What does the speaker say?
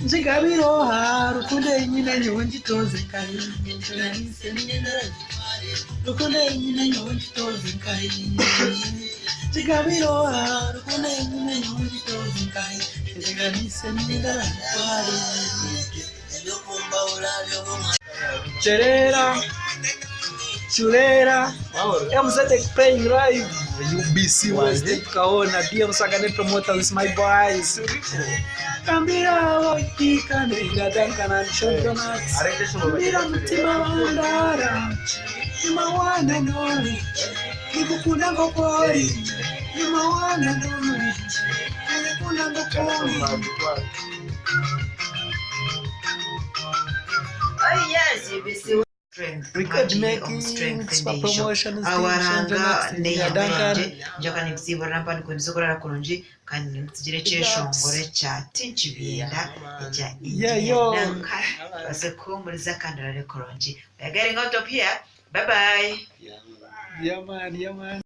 Njigabire oha rukundo ei nyine nyowe ngitooze nkahi Rukundo ei nyine nyowe ngitooze nkahi Njigabire oha rukundo ei nyine nyowe ngitooze nkahi Enteganiise nindaba nitware Kyerera Chulera MZ playing live UBC West Kaona DM Saga ne promoter with my boys Kambira oitika nenda Duncan and Sean Donuts Kambira mutima wandara Nyuma wana noli Nikukunda nk'okwori Nyuma wana noli Nikukunda nk'okwori Oh yes, UBC Strength Record mwakire making, omu Strength super endiijo. promotions, Aho team, Sean waranga Jonas, Engineer n'eihamba Duncan. ryangye njoka ninkusiiburira mpa nikwendeza okurara kurungi kandi ninkutsigira ekyeshongoro ekya Tinkibyenda ekya Yeah, Engineer yo. Duncan obaase kuhuumuriza kandi orare kurungi. We are getting out of here. Bye bye. Yeah man, yeah man.